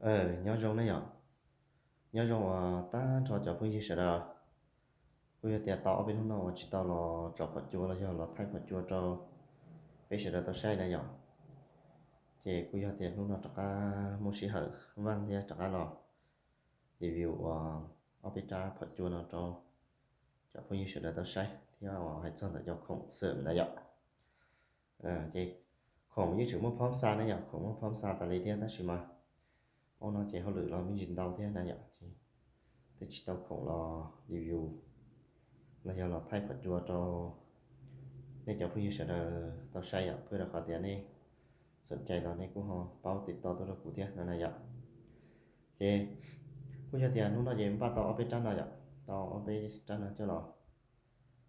Nyob zoo ne yom, nyob zoo uas tag nrho cov phooj ywg sawv daws. Kuj yog tias tau ob peb hnub no uas tsis tau los tsom phom cua los yog los thaij phom cua rau peb sawv daws tau saib na yom. Ces kuj yog tias hnub no rov qab muaj sij hawm vaj thiab rov qab los review uas ob peb rab phom cua no rau cov phooj ywg sawv daws tau saib thiab uas hais txog ntawm cov khoom xwm na yom. Ces khoom yeej tseem muaj phab xa ne yom, khoom muaj phab xa tas li thiab tab sis mas ob no ces hauj lwm los me ntsis ntau thiab na yom, ces twb tsis tau khoom los review los yog los thaij phom cua rau nej cov phooj ywg sawv daws tau saib yom, pab rau qhov tias nej xoom cai los nej kuj ho paub tim to tuaj rau kuv thiab no na yom. Ces kuj yog tias hnub no ces npaj tau ob peb rab no yom, tau ob peb rab no coj los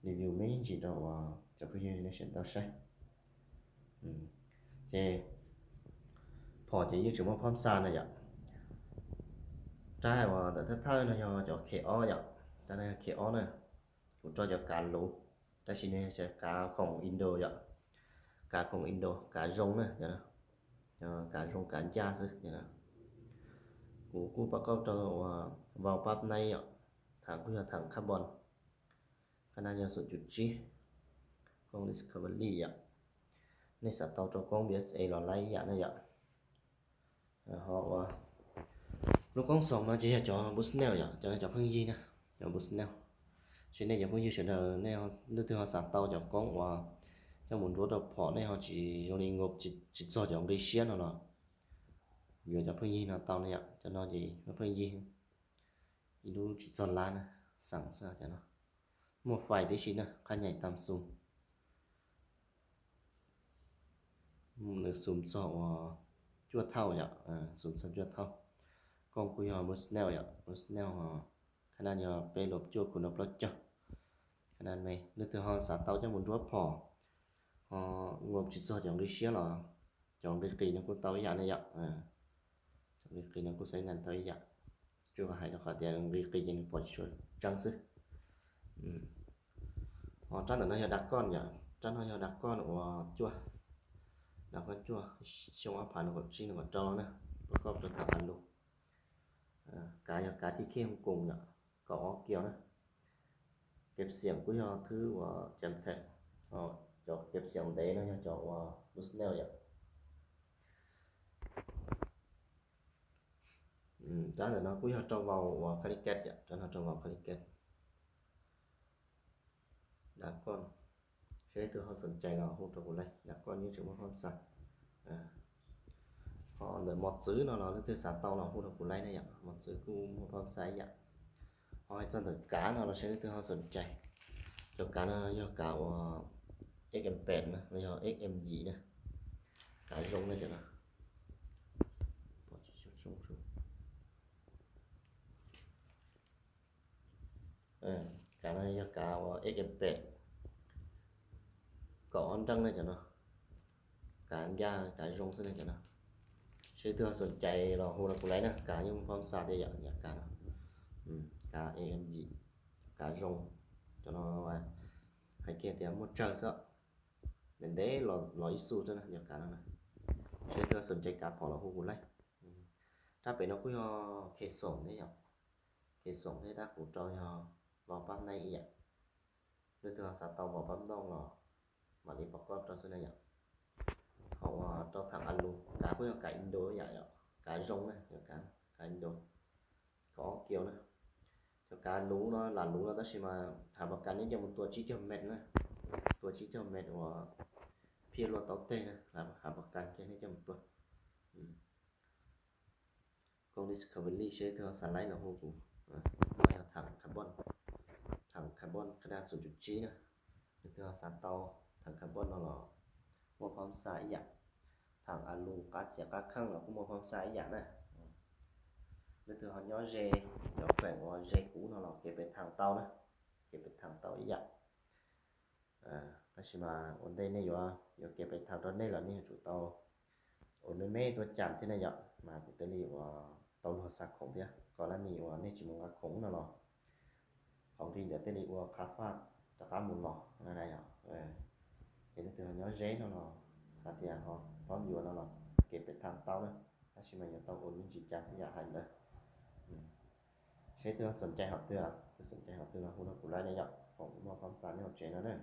review me ntsis rau uas cov phooj ywg nej sawv daws tau saib. Ces phom ces yeej tseem muaj phab xa na yom. Rab uas ntawm thawj thawj no yog cov khe ob yom, rab no yog khe ob na. Kuv rau cov kav luv, tab sis nws yog kav khoom Indo yom, kav khoom Indo, kav zoo na, kav zoo kav ncaj xwb. Kuv kuj pab kauj rau uas vau pab naib yom, tham kuj yog tham carbon, qhab nab yog xoom cum tsib, koob Discovery yom. Nej xav tau rau koob B S A los laib ib yam na yom. Ho uas lub koob xoom no ces yog cov Bushnell yom, cov no cov pheej yig na, cov Bushnell. Ces nej cov phooj ywg sawv daws nej leej twg ho xav tau cov koob uas coj mus nruab rau phom nej ho tsis zoo li nkaus, tsis txog cov nqi siab no los yuav cov pheej yig no tau na yom. Cov no ces pheej yig ib lub tsis txog lab na, xeem xwb cov no. Muaj fais tib si na, qhab nyaim tam xum. Nws xum txog uas cuaj thauj yom, xum txog cuaj thauj. Koob kuj yog Bushnell yom, Bushnell, qhab nab yog peb los cuaj, kuv no plaub caug. Qhab nab me, leej twg ho xav tau coj mus nruab phom ho nkaus tsis txog cov nqi siab los cov nqi qis no kuj tau ib yam ne yom. Cov nqi qis no kuj xaiv ngan tau ib yam, tsuas hais rau qhov tias nqi qis ces nws pom tsis tshua tseeb xwb. Ho rab ntawm no yog dav koj yom, rab no yog dav koj uas cuaj, dav koj cuaj, xyoo ob phav nees nkaum tsib nees nkaum rau na, pab kauj rau tham a lus. Kav yog kav thib khej Hoo Koom yom, kaum ob kios na. Kev xiam kuj yog thwb uas ceev them, cov kev xiam ntev no yog cov uas Bushnell yom. Rab ntawm no kuj yog rau vau uas Calicut yom, rab no rau vau Calicut. Dav koj, seb leej twg ho xoom cai los hu rau kuv laij, dav koj yeej tseem muaj phab xa. Ho ntawm mos txwv no los leej twg xav tau los hu rau kuv laij na yom, mos txwv kuj muaj phab xa ib yam. Ho hais txog ntawm kav no los seb leej twg ho xoom cai. Cov kav no yog kav uas X M pem na, los yog X M yim na, kav zoo na cov no. Kav no yog kav uas X M pem, kaum ob nreej na cov no. Kav ncaj kav zoo xwb na cov no. Seb leej twg ho xoom cai los hu rau kuv laij na, kav yeej muaj phab xa tiag yom, yam kav no. Kav X M yim, kav zoo, cov no hais kiag tias muaj tsawg xwb, ntev ntev los ib xu xwb na yog kav no na. Seb leej twg xoom cai kav phom los hu kuv laij. Rab pem no kuj yog khe xoom thiab yom, khe xoom thiab, rab kuv rau yog vau pab neeb ib yam. Leej twg ho xav tau vau pab ntooj los mam li pab kauj rau xwb na yom. Ho uas rau tham a lus, kav kuj yog kav Indo ib yam yom, kav zoo na yog kav, kav Indo, kaum ob kios na. Cov kav luv no, lam luv no tab sis mas hav pas kas nej coj mus tua tsib caug met na, tua tsib caug met uas phiaj luaj tau teg na, hav pas kas kiag nej coj mus tua. Koob Discovery seb leej twg ho xav laij los hu kuv. No yog tham carbon, tham carbon qhab nab xoom cum tsib na. Leej twg ho xav tau tham carbon no los muaj phab xa ib yam. Tham a lus qab txiav qab kheej los kuj muaj phab xa ib yam na. Leej twg ho nyob ze cov kheem uas ze kuv no los kev pem tham tau na, kev pem tham tau ib yam. Tab sis mas ua ntej nej yuav yuav kev pem tham rau nej los nej yuav tsum tau ua me me tuaj cam thiab na yom, mas kuv thiaj li uas tau luag xa khoom thiab. Kom lab nim uas nej tsis mus nqa khoom no los qhov nqi ntawd thiaj li ua qhab faj rov qab mus los na yom. Ces leej twg ho nyob ze no los xav tias ho paub yuav no los kev pem tham tau na. Tab sis mas yuav tau ua me ntsis cas yam hais ntawd. Seb twg xoom cai hom twg, twg xoom cai hom twg los hu rau kuv laib ne yom, foom muaj phab xa nyob hauv tsev no na.